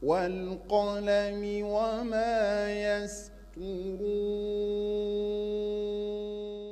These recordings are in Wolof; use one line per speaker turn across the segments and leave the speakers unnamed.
والقلم وما يسطرون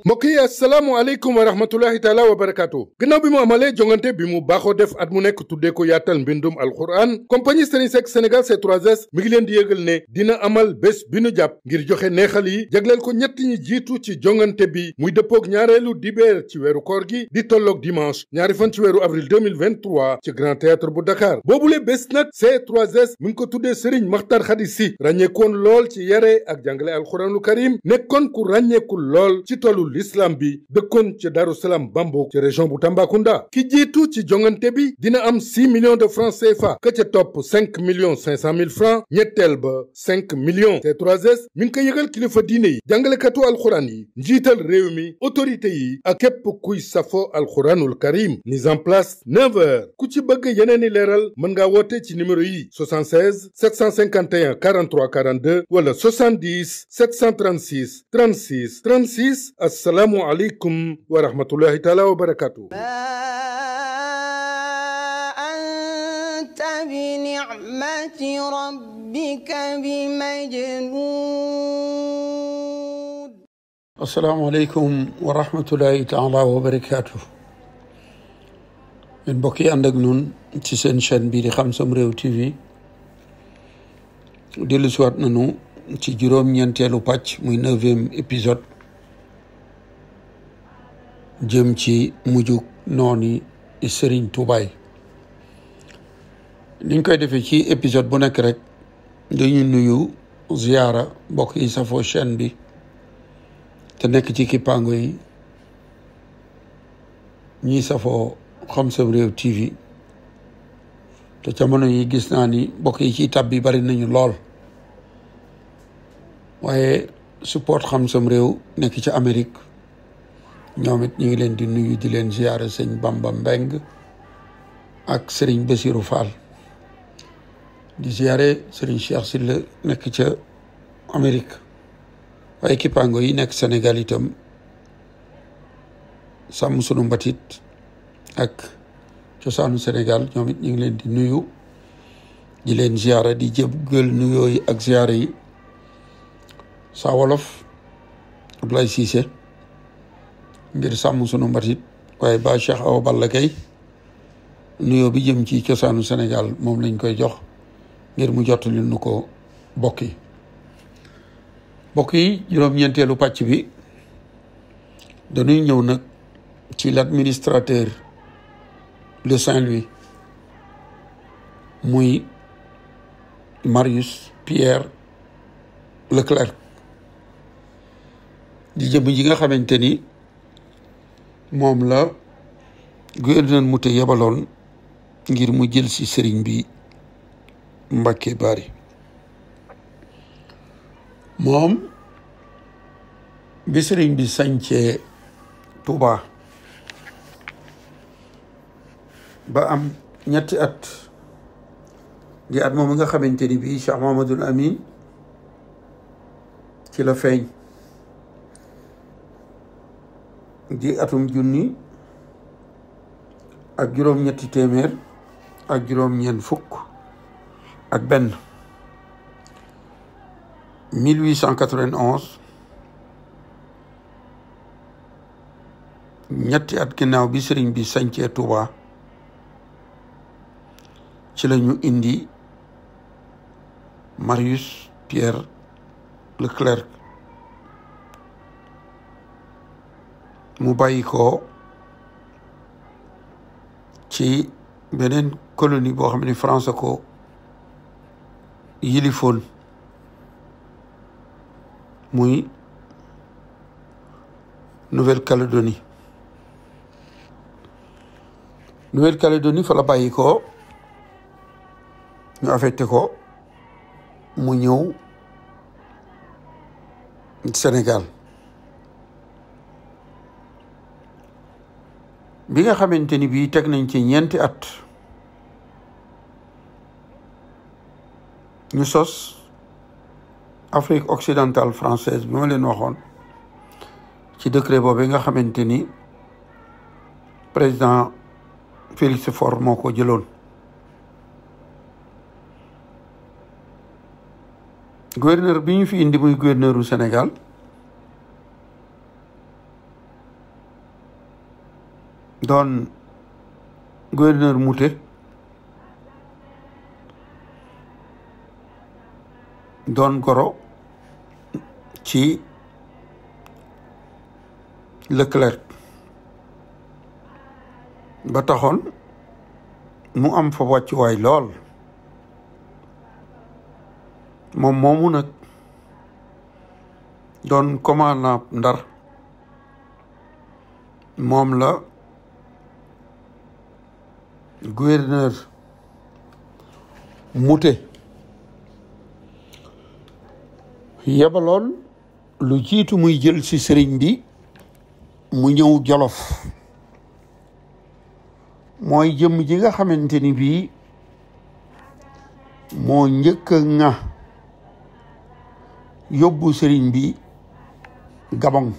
mbokk yi asalaamaaleykum wa rahmatullahi taala wa barakaatu gannaaw bi mu amalee jongante bi mu baaxoo def at mu nekk tuddee ko yaatal mbindum alquran compagnie Serigne Seck Sénégal C3S mi ngi leen di yëgal ne dina amal bés bi nu jàpp ngir joxe neexal yi jagleel ko ñett ñi jiitu ci jongante bi muy dëppoog ñaareelu dibeer ci weeru koor gi di tolloog dimanche ñaari fan ci weeru avril 2023 ci Grand Théâtre bu Dakar boobule bés nag C3S mi ngi ko tuddee Serigne Makhtar Khady Sy ràññeekoon lool ci yare ak jàngale alquranul karim nekkoon ku ràññeeku lool ci tollu l'islam bi dëkkoon ci Darou Salam Bambouk ci région bu Tambacounda ki jiitu ci jongante bi dina am 6 millions de francs CFA ka ca topp 5 millions 500 mille francs ñetteel ba 5 millions C3S mi ngi ko yëgal kilifa diine yi jàngalekatu alxuraan yi njiital réew mi autorité yi ak képp kuy safo alxuraanul karim mise en place 9 heures ku ci bëgg yeneen i leeral mën ngaa woote ci numéro yi 76 751 43 42 wala 70 736 36 36 assalaamu aleykum wa rahmatullahi taala wa barakaatu.
anta bi ni'mati rabbika bi majnuun.
assalaamu aleykum wa rahmatullahi taala wa barakaatu. yéen mbokk yi ànd ak ñun ci seen chaîne bii di Xam Sam Réew TV dellu siwaat nañu ci juróom-ñeenteelu pàcc muy 9e épisode jëm ci mujjug nooni Serigne Touba yi niñ koy defee ci épisode bu nekk rek dañuy nuyu ziyaara mbokk yi safoo chaîne bi te nekk ci kippaango yi ñii safoo Xam Sam Réew TV te jamono yi gis naa ni mbokk yi ci tab bi bari nañu lool waaye support Xam Sam Réew nekk ci Amérique ñoom it ñu ngi leen di nuyu di leen ziyaare sëñ Bamba Mbeng ak Serigne Bassirou Fall di ziyaare Serigne Cheikh Sylla nekk ca Amérique waaye kippaango yi nekk Sénégal itam sàmm sunu mbatit ak cosaanu Sénégal ñoom it ñu ngi leen di nuyu di leen ziyaare di jéggal nuyoo yi ak ziyaare yi Saa Wolof Ablaye Cissé ngir sàmm sunu mbatit waaye ba Cheikh Awa Balla Gaye nuyoo bi jëm ci cosaanu Sénégal moom lañ koy jox ngir mu jottali nu ko bokk yi juróom-ñeenteelu pàcc bi dañuy ñëw nag ci l'administrateur de Saint-Louis muy Marius Pierre Leclerc di jëm ji nga xamante ni moom la gouverneur Mouté yebaloon ngir mu jël si sëriñ bi Mbàkke Bari moom bi sëriñ bi sañcee Touba ba am ñetti at di at moom nga xamante ni bii Cheikh Mahamadul Amin ci la feeñ di atum junni ak juróom-ñetti téeméer ak juróom-ñeent fukk ak benn 1891 ñetti at ginnaaw bi sëriñ bi sañcee Touba ci la ñu indi Marius Pierre Leclerc mu bàyyi ko ci beneen colonie boo xam ne France ko yilifoon muy Nouvelle-Calédonie fa la bàyyi ko ñu affecté ko mu ñëw Sénégal bi nga xamante ni bii teg nañ ci ñeenti at ñu sos Afrique occidentale française bi ma leen waxoon ci décret boobu nga xamante ni président Félix Faure moo ko jëloon. Gouverneur bi ñu fi indi muy gouverneuru Sénégal doon gouverneur Mouté doon goro ci Leclerc ba taxoon mu am fa wàccuwaay lool moom moomu nag doon commandant Ndar moom la gouverneur Mouté yebaloon lu jiitu muy jël ci sëriñ bi mu ñëw Jolof mooy jëmm ji nga xamante ni bii moo njëkk a ŋa yóbbu sëriñ bi Gabon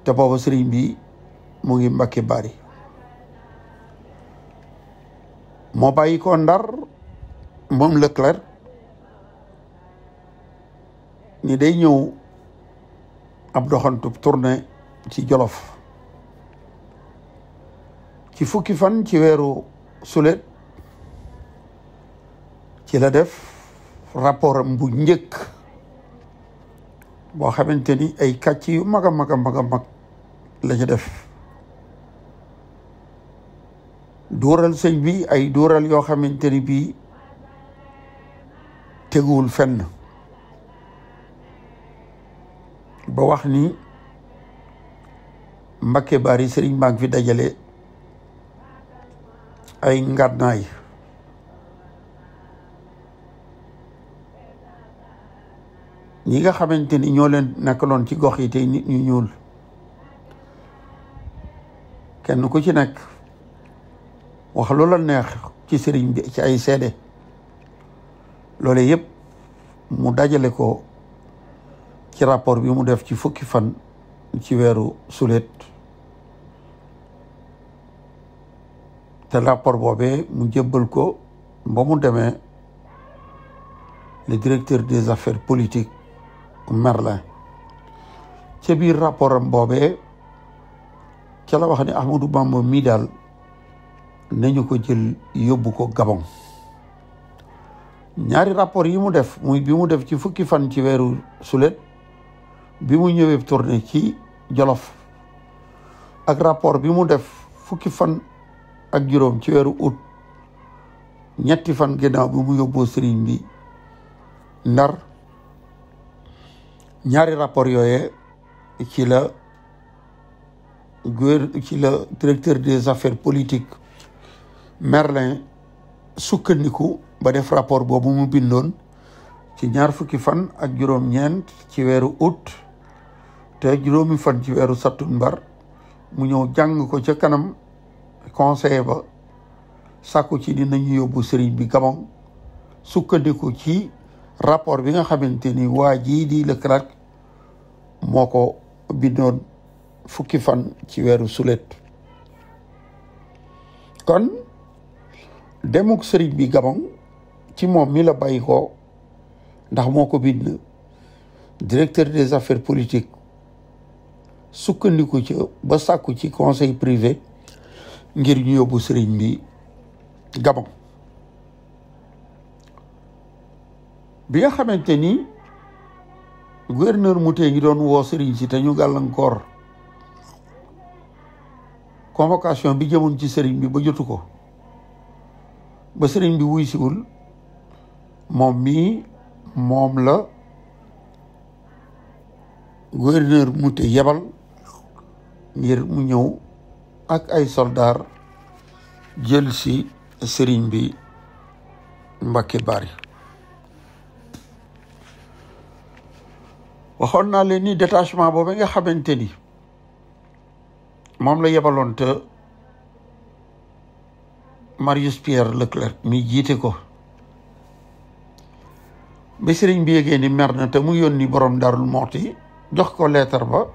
te booba sëriñ bi mu ngi Mbacké Bari moo bàyyi ko Ndar moom Leclerc ni day ñëw ab doxantu tournée ci Jolof ci fukki fan ci weeru sulet ci la def rapport am bu njëkk boo xamante ni ay kàcc yu mag a mag a mag a mag la ca def dóoral sëñ bi ay dóoral yoo xamante ni bii teguwul fenn ba wax ni Mbacké Bari sëriñ baa ngi fi dajale ay ngànnaay ñi nga xamante ni ñoo leen nekkaloon ci gox yi tey nit ñu ñuul kenn ku ci nekk wax loola neex ci sëriñ bi ci ay seede loole yëpp mu dajale ko ci rapport bi mu def ci fukki fan ci weeru sulet te rapport boobee mu jébbal ko ba mu demee le directeur des affaires politiques Merlin ca biir rapport am boobee ca la wax ni Ahmadou Bamba mii daal nañu ko jël yóbbu ko Gabon ñaari rapport yi mu def muy bi mu def ci fukki fan ci weeru sulet bi mu ñëwee tournée ci Jolof ak rapport bi mu def fukki fan ak juróom ci weeru août ñetti fan ginnaaw bi mu yóbboo sëriñ bi Ndar ñaari rapport yooye ci la directeur des affaires politiques Merlin sukkandiku ba def rapport boobu mu bindoon ci ñaar fukki fan ak juróom-ñeent ci weeru août te juróomi fan ci weeru sattumbar mu ñëw jàng ko ca kanam conseil ba sàkku ci dinañu yóbbu sëriñ bi Gabon sukkandiku ci rapport bi nga xamante ni waa jii di Leclerc moo ko bindoon fukki fan ci weeru sulet kon demuk sëriñ bi Gabon ci moom mi la bàyyi ko ndax moo ko bind directeur des affaires politiques sukkandiku ci ba sàkku ci conseil privé ngir ñu yóbbu sëriñ bi Gabon bi nga xamante ni gouverneur Mouté ngi doon woo sëriñ si te ñu gàllankoor convocation bi jëmoon ci sëriñ bi ba jotu ko ba sëriñ bi wuy siwul moom la gouverneur Mouté yebal ngir mu ñëw ak ay soldats jël si sëriñ bi Mbacké Bari waxoon naa leen ni détachement boobu nga xamante ni moom la yebaloon te Marius Pierre Leclerc mi jiite ko ba sëriñ bi yégee ni mer na te mu yónni borom Daarul Muxti jox ko leetar ba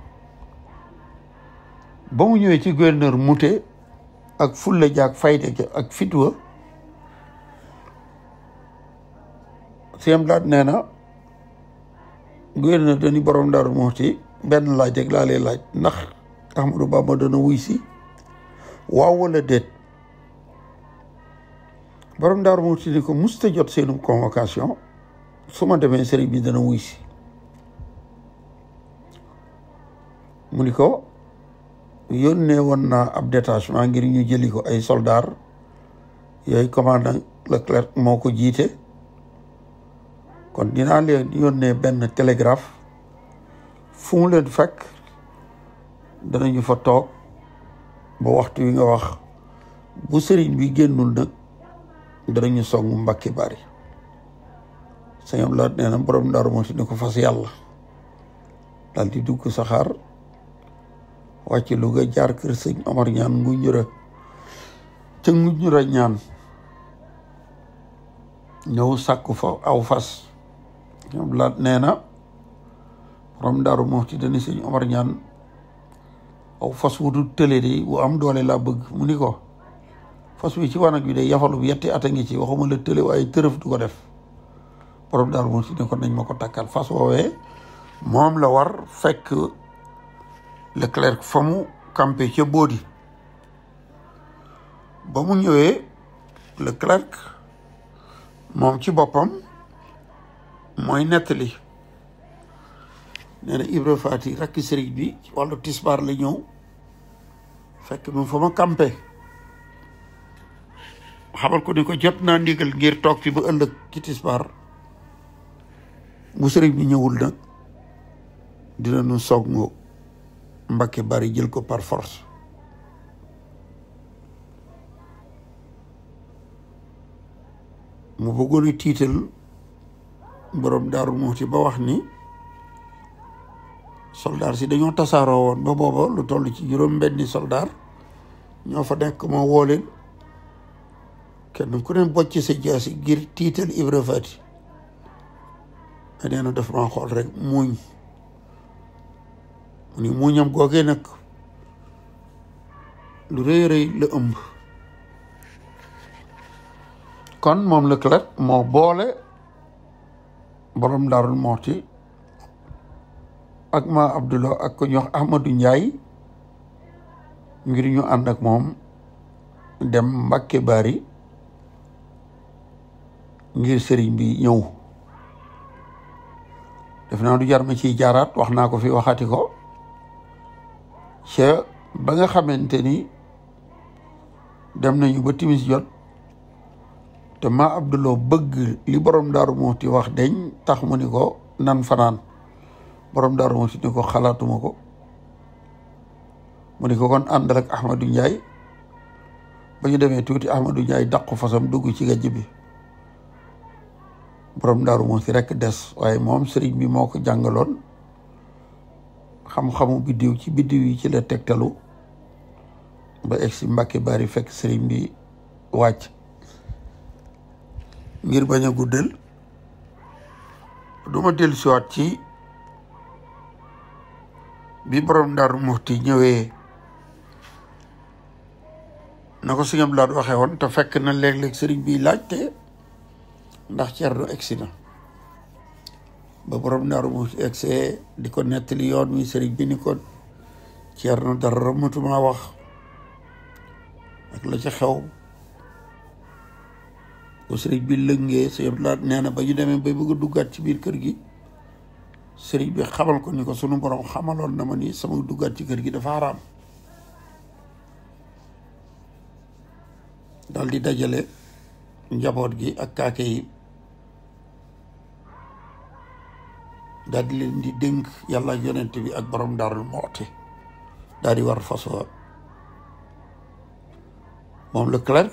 mu ñëwee ci gouverneur Mouté ak fulla jaak fayda ja ak fitwa sëñ Blaat nee na gouverneur dañu borom Daarul Muxti benn laaj rek laa lay laaj ndax Ahmadou Bamba dana wuy si waaw wala déet borom Daarul Muxti ni ko musta jot seenu convocation su ma demee sëriñ bi dana wuy si mu ni ko yónnee woon naa ab détachement ngir ñu jëli ko ay soldats yooyu commandant Leclerc moo ko jiite kon dinaa leen yónnee benn télégraphe fu mu leen fekk danañu fa toog ba waxtu wi nga wax bu sëriñ bi génnul nag danañu songu Mbàkke Bari sëñ Abdou Lahad nee na borom Daaru Muxti ni ko fas yàlla daal di dugg saxaar wàcc Louga jaar kër sëñ Omar ñaan Nguñura ca Nguñura ñaan ñëw sàkku fa aw fas sëñ Abdou Lahad nee na borom Daaru Muxti dani sëñ Omar ñaan aw fas wutu tële de bu am doole laa bëgg mu ni ko fas wi ci wanag bi de yafalu bi yetti at a ngi ci waxuma la tële waaye tërëf du ko def borom Daaru Muxti ne ko nañ ma ko takkal fas woowee moom la war fekk Leclerc fa mu campé ca Boodi ba mu ñëwee Leclerc moom ci boppam mooy nettali nee na Ibra Faati rakki sëriñ bi ci wàllu tisbaar la ñëw fekk moom fa ma campé xamal ko ni ko jot naa ndigal ngir toog fi ba ëllëg ci tisbaar bu sëriñ bi ñëwul nag dina nu soog nga Mbàkke Bari jël ko par force mu bëggoon a tiital borom Daaru Muxti ba wax ni soldaar si dañoo tasaaroo woon ba booba lu toll ci juróom benni soldaar ñoo fa nekk moo woo leen kenn ku ne bocc sa jaasi ngir tiital Ibra Faati nee na daf maa xool rek muuñ mu ni muuñam googee nag lu rëy rëy la ëmb kon moom Leclerc moo boole borom Daarul Muxti ak ma Abdoulo ak ko ñu wax Ahmadou Ndiaye ngir ñu ànd ak moom dem Mbàkke Bari ngir sëriñ bi ñëw def naa du jar ma ciy jaaraat wax naa ko fi waxati ko ca ba nga xamante ni dem nañu ba timis jot te ma Abdoulo bëgg li borom Daaru Muxti wax deñ tax mu ni ko nan fanaan borom Daaru Muxti ni ko xalaatuma ko mu ni ko kon àndal ak Ahmadou Ndiaye ba ñu demee tuuti Ahmadou Ndiaye dàqu fasam dugg ci gajj bi borom Daaru Muxti rekk des waaye moom sëriñ bi moo ko jàngaloon xam-xamu biddiw ci biddiw yi ci la tegtalu ba egsi Mbàkke Bari fekk sëriñ bi wàcc ngir bañ a guddal du ma dellu siwaat ci bi borom Daaru Muxti ñëwee na ko sëñ Abdou Lahad waxee woon te fekk na léeg-léeg sëriñ bi laajte ndax Ceerno egsi na ba borom Daaru Muxti egsee di ko nettali yoon wi sëriñ bi ni ko Ceerno dara matuma wax ak la ca xew ko sëriñ bi lëngee sëñ Abdou Lahad nee na ba ñu demee bay bëgg a duggaat ci biir kër gi sëriñ bi xamal ko ni ko sunu borom xamaloon na ma ni sama duggaat ci kër gi dafa xaraam dal di dajale njaboot gi ak kaake yi daal di leen di dénk yàlla yonent bi ak borom Daarul Muxti daal di war fas wa moom Leclerc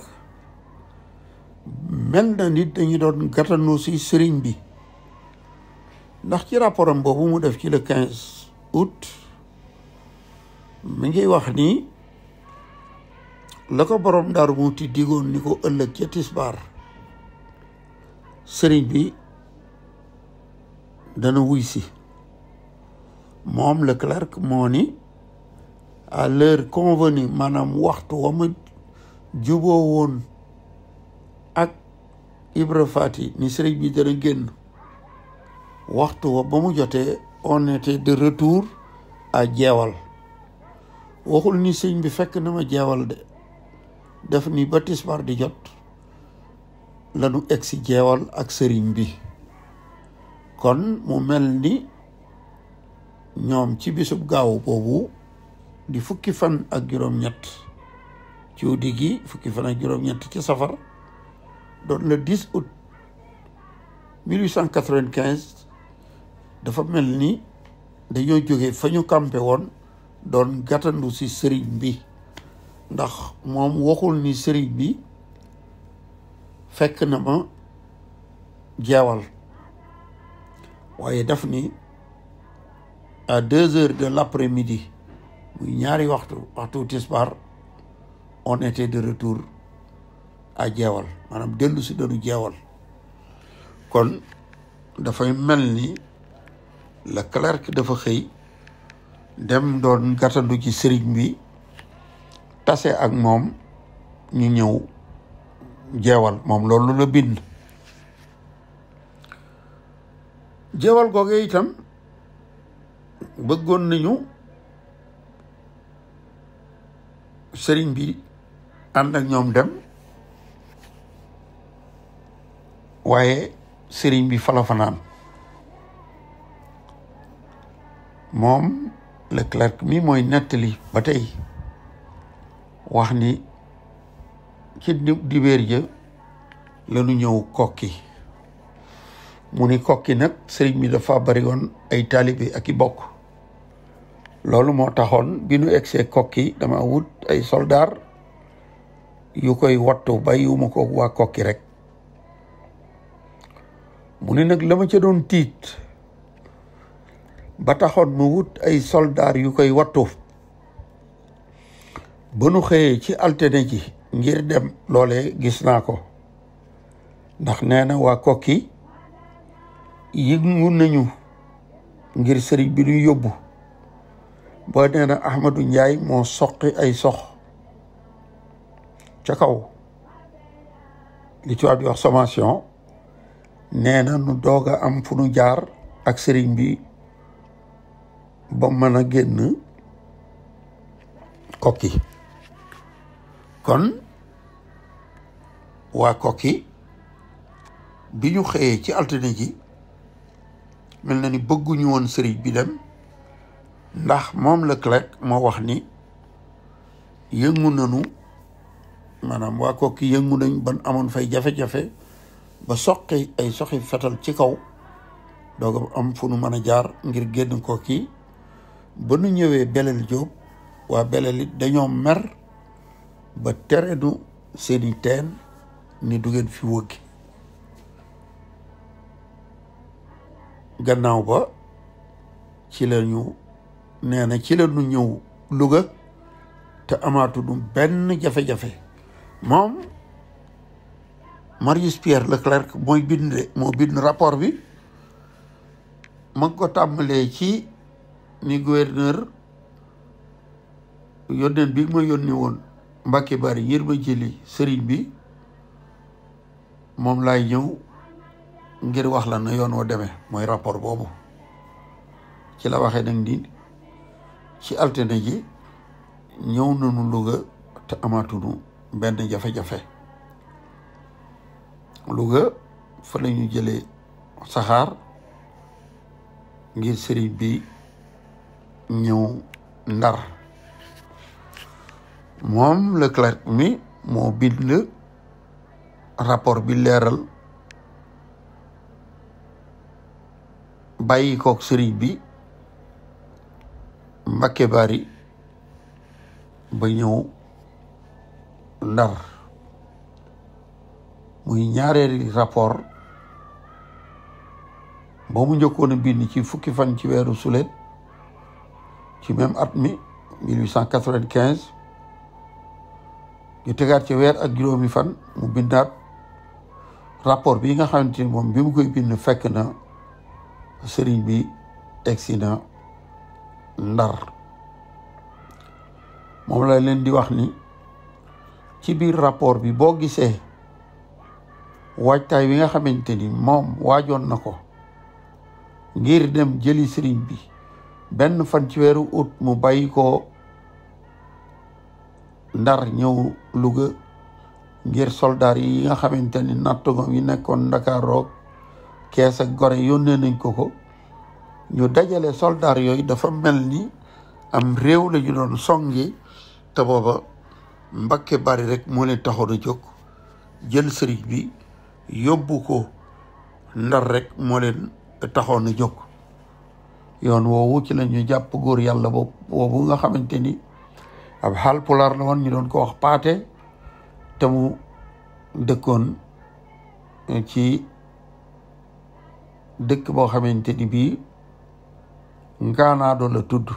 mel na nit dañu doon gàttanoo si sëriñ bi ndax ci rapport am boobu mu def ci le 15 août mi ngi wax ni la ko borom Daaru Muxti digoon ni ko ëllëg ca tisbaar sëriñ bi dana wuy si moom Leclerc moo ni à l'heure convenue maanaam waxtu wa ma juboo woon ak Ibra Fati ni sëriñ bi dana génn waxtu wa ba mu jotee on était de retour à jeewal waxul ni sëriñ bi fekk na ma jeewal de def ni ba tisbaar di jot lanu egsi jeewal ak sëriñ bi kon mu mel ni ñoom ci bisub gaaw boobu di fukki fan ak juróom-ñett ci guddi gi fukki fan ak juróom-ñett ci safar doon le 10 août 1895 dafa mel ni dañoo jóge fa ñu campé woon doon gàttandu ci sëriñ bi ndax moom waxul ni sëriñ bi fekk na ma jeewal waaye daf ni à 2 heures de l'après-midi muy ñaari waxtu tisbaar on était de retour à jeewal maanaam dellu si doonu jeewal kon dafay mel ni Leclerc dafa xëy dem doon gàttandu ci sëriñ bi tase ak moom ñu ñëw jeewal moom loolu la bind jeewal googee itam bëggoon nañu sëriñ bi ànd ak ñoom dem waaye sëriñ bi fala fanaan moom Leclerc mi mooy nettali ba tey wax ni ci dibéer ja lañu ñëw kokki mu ni kokki nag sëriñ bi dafa bari woon ay taalibe ak i bokk loolu moo taxoon bi nu egsee kokki dama wut ay soldaar yu koy wattu bàyyiwuma ko waa kokki rek mu ni nag la ma ca doon tiit ba taxoon mu wut ay soldaar yu koy wattu ba nu xëyee ci altine ji ngir dem loolee gis naa ko ndax nee na waa kokki yëngu nañu ngir sëriñ bi ñu yóbbu boo nee na Ahmadou Ndiaye moo soqi ay sox ca kaw li tubaab di wax sommation nee na nu doog a am fu nu jaar ak sëriñ bi ba mën a génn kokki kon waa kokki bi ñu xëyee ci altine ji mel na ni bëgguñu woon sëriñ bi dem ndax moom Leclerc moo wax ni yëngu nañu maanaam waa kokki yëngu nañ ban amoon fay jafe-jafe ba soqi ay soxi fetal ci kaw doog am fu nu mën a jaar ngir génn kokki ba nu ñëwee Belel Jóob waa Belel it dañoo mer ba tere nu seeni teen ni du ngeen fi wëggi gannaaw ba ci la ñu nee na ci la ñu ñëw Louga te amaatu nu benn jafe-jafe moom Marius Pierre Leclerc moo bind rapport bi ma ngi ko tàmbalee ci ni gouverneur yónneen bi ma yónni woon Mbàkke Bari ngir ma jëli sëriñ bi moom laay ñëw ngir wax la na yoon wa demee mooy rapport boobu ci la waxee nag ni ci altine ji ñëw nañu Louga te amaatunu benn jafe-jafe Louga fa la ñu jëlee saxaar ngir sëriñ bi ñëw Ndar moom Leclerc mi moo bind rapport bi leeral bàyyi kook sëriñ bi Mbàkke Bari ba ñëw Ndar muy ñaareeli rapport ba mu njëkkoon a bind ci fukki fan ci weeru sulet ci même at mi 1895 ñu tegaat ci weer ak juróomi fan mu bindaat rapport bi nga xamante ni moom bi mu koy bind fekk na sëriñ bi egsi na Ndar. moom la leen di wax ni ci biir rapport bi boo gisee waajtaay wi nga xamante ni moom waajoon na ko ngir dem jëli sëriñ bi benn fan ci weeru août mu bàyyi ko Ndar ñëw Louga ngir soldaar yi nga xamante ni nattugom yi nekkoon Ndakaaroog Kees ak Gore yónnee nañ ko ñu dajale soldaar yooyu dafa mel ni am réew la ñu doon songi te booba Mbakke Bari rek moo leen taxoon a jóg jël sëriñ bi yóbbu ko Ndar rek moo leen taxoon a jóg. yoon woowu ci la ñu jàpp góor yàlla boobu nga xamante ni ab Haalpulaar la woon ñu doon ko wax Paate te mu dëkkoon ci dëkk boo xamante ni bii Ngaanaado la tudd.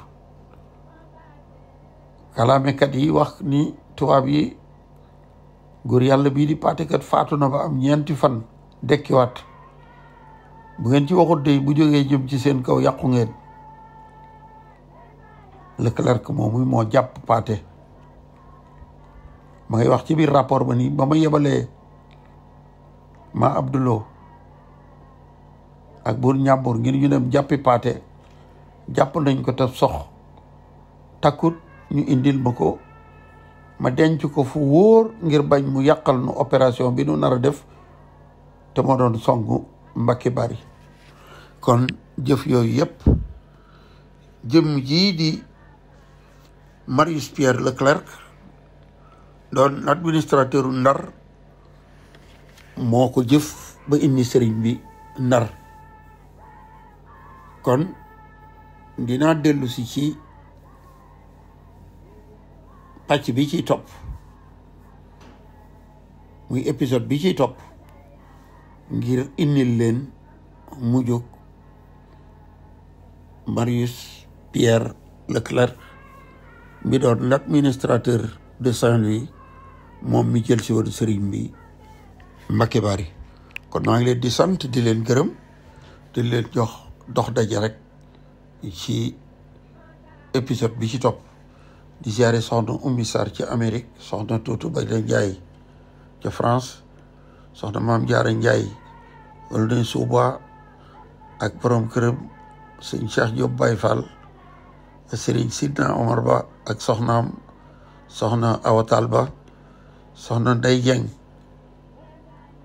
kalaamekat yi wax ni tubaab yi góor yàlla bii di Paate kat faatu na ba am 4 fan dekkiwaat bu ngeen ci waxut dey bu jógee jëm ci seen kaw yàqu ngeen. Leclerc moomu moo jàpp Paate ma ngay wax ci biir rapport ba ni ba ma yebalee ma Abdulo ak buur Njàmbur ngir ñu dem jàppi Paate jàpp nañ ko te sox takkut ñu indil ma ko ma denc ko fu wóor ngir bañ mu yàqal nu opération bi nu nar a def te moo doon songu Mbakke Bari. kon jëf yooyu yëpp jëm jii di Marius Pierre Leclerc doon administrateur Ndar moo ko jëf ba indi sëriñ bi Ndar. kon dinaa dellu si ci pàcc bi ciy topp muy épisode bi ciy topp ngir indil leen mu jóg Marius Pierre Leclerc bi doon l'administrateur de Saint-Louis moom mi jël si woon sëriñ bi Mbakke Bari. kon maa ngi leen di sant di leen gërëm di leen jox dox daje rek ci épisode bi ci topp di ziare soxna Oumy Sarr ci Amérique soxna Tuutu Bayda Njaay ca France soxna Maam Jaara Njaay wala dañ suuba ak borom këram sëñ Cheikh Diop Baye Fall sëriñ Sidna Omar Ba ak soxnaam soxna Awatal Ba soxna Ndey Jeng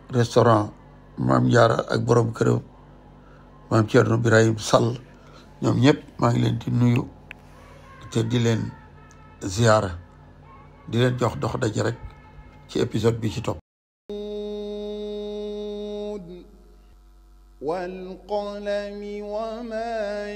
restaurant Maam Jaara ak borom këram Maam Cerno Birahim Sall ñoom ñëpp maa ngi leen di nuyu te di leen ziyaara di leen jox dox daje rek ci épisode bi ci topp.
wal qalami wa ma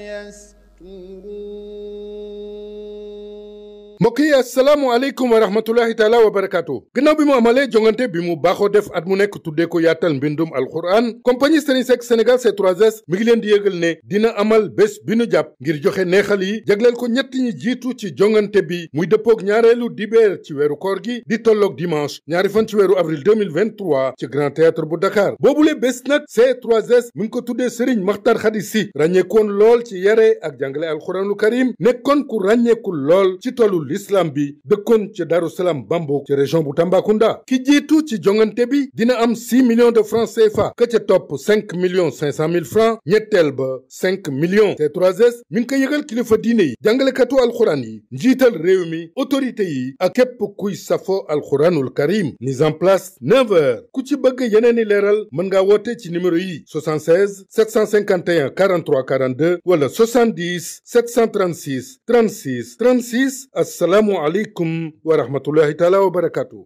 yasturuun.
mbokk yi asalaamaaleykum wa rahmatullahi taala wa barakaatu gannaaw bi mu amalee jongante bi mu baaxoo def at mu nekk tuddee ko yaatal mbindum alquran compagnie Serigne Seck Sénégal C3S mi ngi leen di yëgal ne dina amal bés bi nu jàpp ngir joxe neexal yi jagleel ko ñett ñi jiitu ci jongante bi muy dëppoog ñaareelu dibeer ci weeru koor gi di tolloog dimanche ñaari fan ci weeru avril 2023 ci Grand Théâtre bu Dakar boobule bés nag C3S mi ngi ko tuddee Serigne Makhtar Khady Sy ràññeekoon lool ci yare ak jàngale alquranul karim nekkoon ku ràññeeku lool ci tollu l'islam bi dëkkoon ci Darou Salam Bambo ci région bu Tambacounda ki jiitu ci jongante bi dina am 6 millions de francs CFA ka ca topp 5 millions 500 mille francs ñetteel ba 5 millions C3S mi ngi ko yëgal kilifa diine yi jàngalekatu alxuraan yi njiital réew mi autorité yi ak képp kuy safo alxuraanul karim mise en place 9 heures ku ci bëgg yeneen i leeral mën ngaa woote ci numéro yi 76 751 43 42 wala 70 736 36 36 assalaamu aleykum wa rahmatullahi taala wa barakatuh.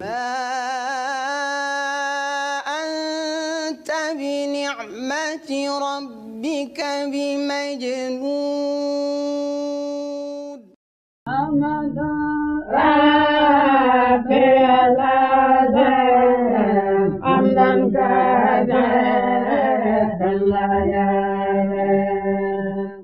anta bi ni'mati rabbika bi majnun.